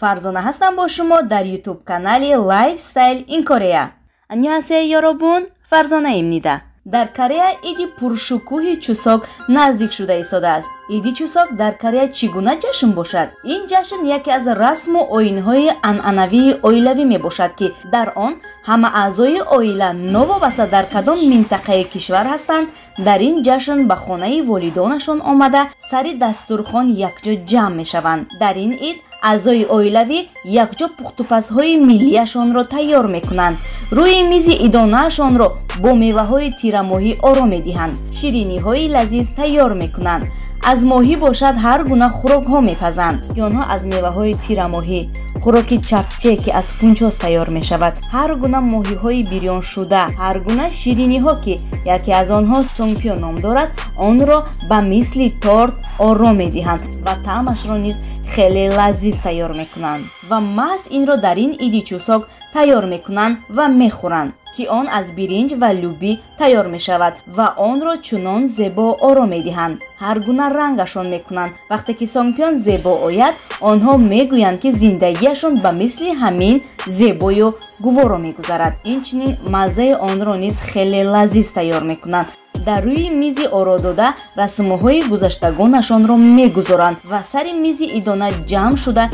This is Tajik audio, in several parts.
Фарзона ҳастам бо шумо дар YouTube канали Lifestyle in Korea. 안녕하세요 여러분, Фарзона입니다. Дар Корея иди пуршукӯҳи Чусок наздик шуда истодааст. Иди Чусок дар Корея чӣ гуна ҷашн бошад? Ин ҷашн яке аз расму оинҳои анъанавии оилавӣ мебошад, ки дар он ҳама аъзои оила новобаста дар кадом минтақаи кишвар ҳастанд, дар ин ҷашн ба хонаи волидонашон омада сари дастурхон якҷо ҷамъ мешаванд. Дар ин ид аъзои оилавӣ якҷо пухтупазҳои миллияшонро тайёр мекунанд, рӯи мизи идонаашонро бо меваҳои тирамоҳӣ оро медиҳанд, шириниҳои лазиз тайёр мекунанд. Аз моҳӣ бошад ҳар гуна хӯрокҳо мепазанд, ки онҳо аз меваҳои тирамоҳӣ, хӯроки чапче, ки аз фунчоз тайёр мешавад, ҳар гуна моҳиҳои бирёншуда, ҳар гуна шириниҳо, ки яке аз онҳо сонгпё ном дорад, онро ба мисли торт оро медиҳанд ва таъмашро низ хеле лазиз тайёр мекунанд. Ва маҳз инро дар ин иди Чусок тайёр мекунанд ва мехӯранд, ки он аз биринҷ ва лӯбӣ тайёр мешавад ва онро чунон зебо оро медиҳанд, ҳар гуна рангашон мекунанд. Вақте ки сонгпён зебо ояд, онҳо мегӯянд, ки зиндагиашон ба мисли ҳамин зебою гуворо мегузарад. Инчунин маззаи онро низ хеле лазиз тайёр мекунанд. Дар рӯи мизи ородода расмҳои гузаштагонашонро мегузоранд ва сари мизи идона ҷамъ шуда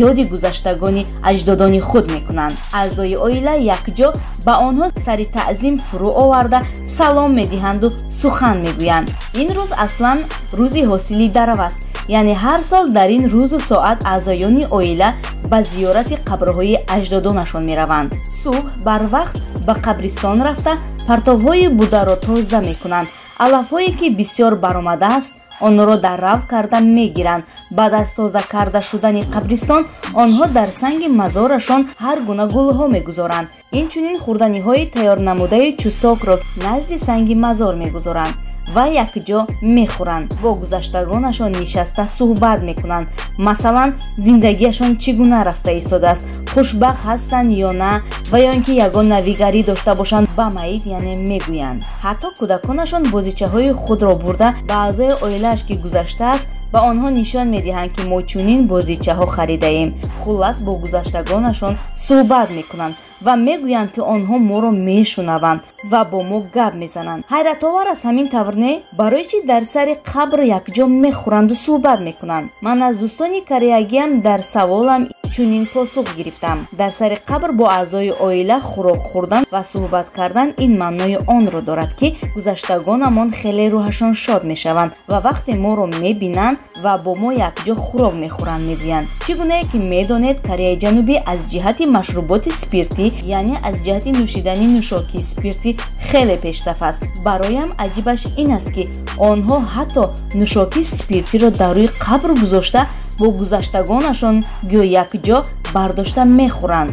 ёди гузаштагони аҷдодони худ мекунанд. Аъзои оила якҷо ба онҳо сари таъзим фурӯ оварда салом медиҳанду сухан мегӯянд. Ин рӯз аслан рӯзи ҳосили дарав аст, яъне ҳар сол дар ин рӯзу соат аъзоёни оила ба зиёрати қабрҳои аҷдодонашон мераванд. Субҳ барвақт ба қабристон рафта партовҳои бударо тоза мекунанд. Алафҳое, ки бисёр баромадааст, онро дар рав карда мегиранд. Баъд аз тоза карда шудани қабристон онҳо дар санги мазорашон ҳар гуна гулҳо мегузоранд. Инчунин хӯрданиҳои тайёрнамудаи Чусокро назди санги мазор мегузоранд ва якҷо мехӯранд. Бо гузаштагонашон нишаста суҳбат мекунанд. Масалан, зиндагиашон чӣ гуна рафта истодааст, хушбахт ҳастанд ё на, ва ё ин ки ягон навигарӣ дошта бошанд ба маит, яъне мегӯянд. Ҳатто кӯдаконашон бозичаҳои худро бурда ба аъзои оилааш, ки гузаштааст, ба онҳо нишон медиҳанд, ки мо чунин бозичаҳо харидаем. Хуллас, бо гузаштагонашон суҳбат мекунанд ва мегӯянд, ки онҳо моро мешунаванд ва бо мо гап мезананд. Ҳайратовар аст ҳамин тавр, не? Барои чӣ дар сари қабр якҷо мехӯранду суҳбат мекунанд? Ман аз дӯстони кореягиам дар саволам чунин посух гирифтам: дар сари қабр бо аъзои оила хӯрок хӯрдан ва суҳбат кардан ин маънои онро дорад, ки гузаштагонамон хеле рӯҳашон шод мешаванд ва вақте моро мебинанд ва бо мо якҷо хӯрок мехӯранд, мегӯянд. Чӣ гунае ки медонед, Кореяи Ҷанубӣ аз ҷиҳати машруботи спиртӣ, яъне аз ҷиҳати нӯшидани нӯшокии спиртӣ хеле пешсаф аст. Бароям аҷибаш ин аст, ки онҳо ҳатто нӯшокии спиртиро дар рӯи қабр гузошта бо гузаштагонашон гӯё якҷо бардошта мехӯранд.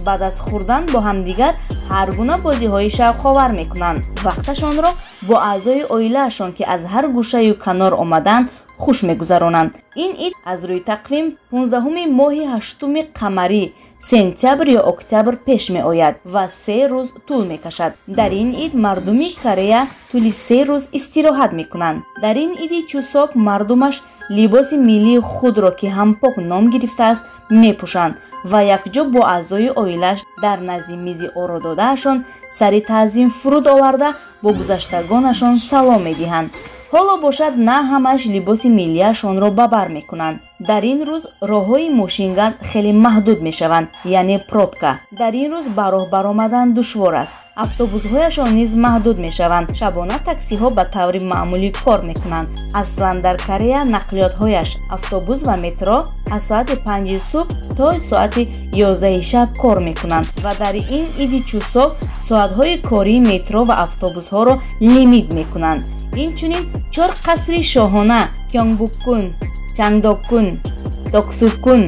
Баъд аз хӯрдан бо ҳамдигар ҳар гуна бозиҳои шавқовар мекунанд. Вақташонро бо аъзои оилаашон, ки аз ҳар гӯшаю канор омадаанд, хуш мегузаронанд. Ин ид аз рӯи тақвим 15-уми моҳи ҳаштуми қамарӣ, сентябр ё октябр пеш меояд ва 3 рӯз тӯл мекашад. Дар ин ид мардуми Корея тӯли 3 рӯз истироҳат мекунанд. Дар ин иди Чусок мардумаш либоси миллии худро, ки ҳампок ном гирифтааст, мепӯшанд ва якҷо бо аъзои оилааш дар назди мизи орододаашон сари таъзим фуруд оварда бо гузаштагонашон салом медиҳанд. Ҳоло бошад на ҳамаш либоси миллияшонро ба бар мекунанд. Дар ин рӯз роҳҳои мошингард хеле маҳдуд мешаванд, яъне пробка. Дар ин рӯз ба роҳ баромадан душвор аст. Автобусҳояшон низ маҳдуд мешаванд. Шабона таксиҳо ба таври маъмулӣ кор мекунанд. Аслан дар Корея нақлиётҳояш автобус ва метро аз соати 5 субҳ то соати 11 шаб кор мекунанд ва дар ин иди Чусок соатҳои кории метро ва автобусҳоро лимит мекунанд. Инчунин 4 қасри шоҳона Кёнгбуккун, Чангдоккун, Токсуккун,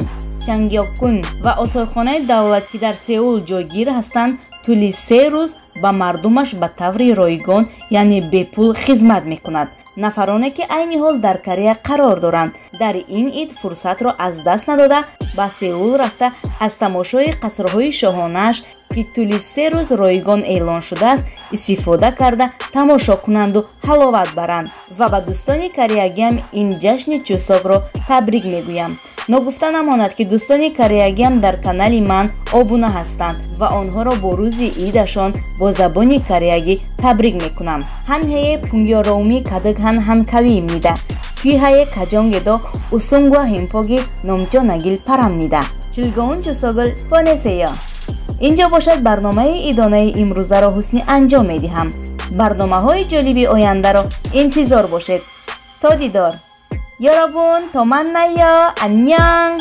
Чангёккун ва осорхонаи давлат, ки дар Сеул ҷойгир ҳастанд, тӯли 3 рӯз ба мардумаш ба таври ройгон, яъне бепул хизмат мекунад. Нафароне, ки айни ҳол дар Корея қарор доранд, дар ин ид фурсатро аз даст надода ба Сеул рафта аз тамошои қасрҳои шоҳонааш, ки тӯли 3 рӯз ройгон эълон шудааст, истифода карда тамошо кунанду ҳаловат баранд. Ва ба дӯстони кореягиам ин ҷашни Чусокро табрик мегӯям. Ногуфта намонад, ки дӯстони кореягиам дар канали ман обуна ҳастанд ва онҳоро бо рӯзи идашон бо забони кореягӣ табрик мекунам. 한 해의 풍요로움이 가득한 한가위입니다. 귀하의 가정에도 웃음과 행복이 넘쳐나길 바랍니다. 즐거운 추석을 보내세요. Инҷо бошад, барномаи идонаи имрӯзаро ҳусни анҷом медиҳам. Барномаҳои ҷолиби ояндаро интизор бошед. То дидор, 여러분, 또 만나요. 안녕.